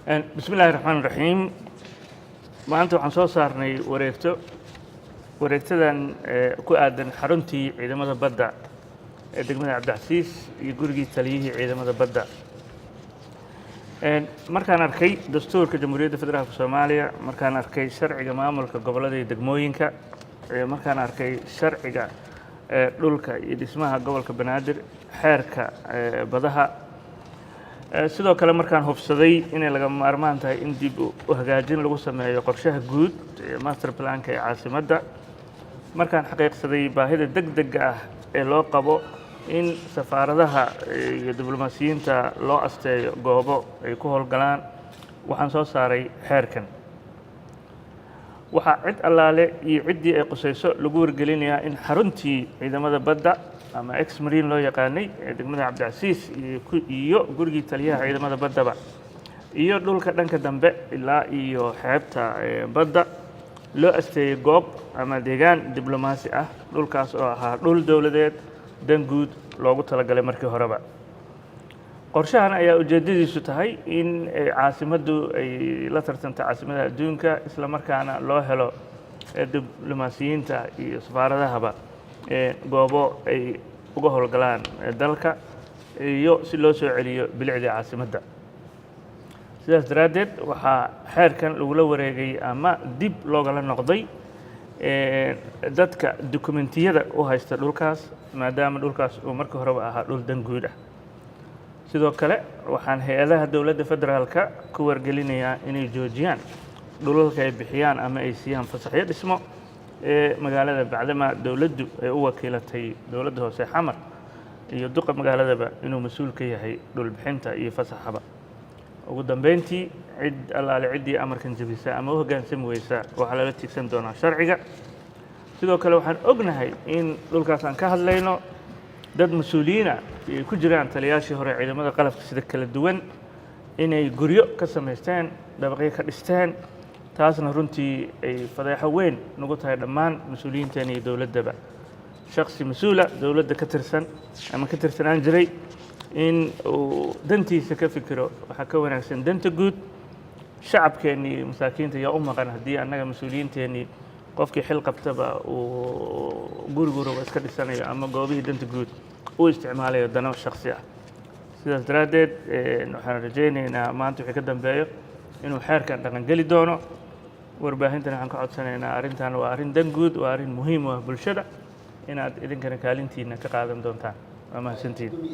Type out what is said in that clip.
Bismi illaahi raxmaan raxiim. Maanta waxaan soo saarnay wareegto. Wareegtadan ku aadan xaruntii ciidamada badda ee degmada Cabdicasiis iyo gurigii taliyihii ciidamada badda. Markaan arkay dastuurka Jamhuuriyadda Federaalka Soomaaliya, markaan arkay sharciga maamulka gobollada iyo degmooyinka, markaan arkay sharciga dhulka iyo dhismaha gobolka Banaadir, xeerka badaha, sidoo kale markaan hubsaday inay lagama maarmaan tahay in dib u hagaajin lagu sameeyo qorshaha guud ee master planka ee caasimadda, markaan xaqiiqsaday baahida deg dega ah ee loo qabo in safaaradaha iyo diblomaasiyiinta loo asteeyo goobo ay ku howlgalaan, waxaan soo saaray xeerkan. Waxaa cid allaale iyo ciddii ay qusayso lagu wargelinayaa in xaruntii ciidamada badda ama ex marine loo yaqaanay ee degmada Cabdicasiis iyo gurigii taliyaha ciidamada baddaba iyo dhulka dhanka dambe ilaa iyo xeebta badda loo asteeyey goob ama deegaan diblomaasi ah, dhulkaas oo ahaa dhul dowladeed dan guud loogu talagalay markii horeba. Qorshahan ayaa ujeeddadiisu tahay in caasimaddu ay la tartanto caasimadaha adduunka, isla markaana loo helo diblomaasiyiinta iyo safaaradahaba goobo ay uga howlgalaan dalka iyo si loo soo celiyo bilicdii caasimadda. Sidaas daraaddeed, waxaa xeerkan lagula wareegay ama dib loogala noqday dadka dukumentiyada u haysta dhulkaas, maadaama dhulkaas uu markii horeba ahaa dhul dan guud ah. Sidoo kale, waxaan hay-adaha dowladda federaalka ku wargelinayaa inay joojiyaan dhulalka ay bixiyaan ama ay siiyaan fasaxyo dhismo ee magaalada, bacdama dowladdu ay u wakiilatay dowladda hoose Xamar iyo duqa magaaladaba inuu mas-uul ka yahay dhulbixinta iyo fasaxaba. Ugu dambeyntii, cid allaale ciddii amarkan jebisa ama u hoggaansami weysa waxaa lala tiigsan doonaa sharciga. Sidoo kale, waxaan ognahay in dhulkaas aan ka hadlayno dad mas-uuliyiina ay ku jiraan taliyaashii hore ciidamada qalabka sida kala duwan inay guryo ka samaysteen, dabaqyo ka dhisteen, taasna runtii ay fadeexo weyn nagu tahay dhammaan mas-uuliyiinteena iyo dowladdaba. Shaksi mas-uula dowladda ka tirsan ama ka tirsanaan jiray in uu dantiisa ka fikiro waxaa ka wanaagsan danta guud. Shacabkeennii iyo masaakiinta yaa u maqan haddii annaga mas-uuliyiinteennii qofkii xil qabtaba uu gurigu rabo iska dhisanayo ama goobihii danta guud u isticmaalayo dano shaksi ah? Sidaas daraaddeed, waxaan rajaynaynaa maanta wixii ka dambeeyo inuu xeerkan dhaqangeli doono. Warbaahintana waxaan ka codsanaynaa, arrintan waa arrin dan guud, waa arrin muhiim u ah bulshada, inaad idinkana kaalintiina ka qaadan doontaan. Waa mahadsantihiin.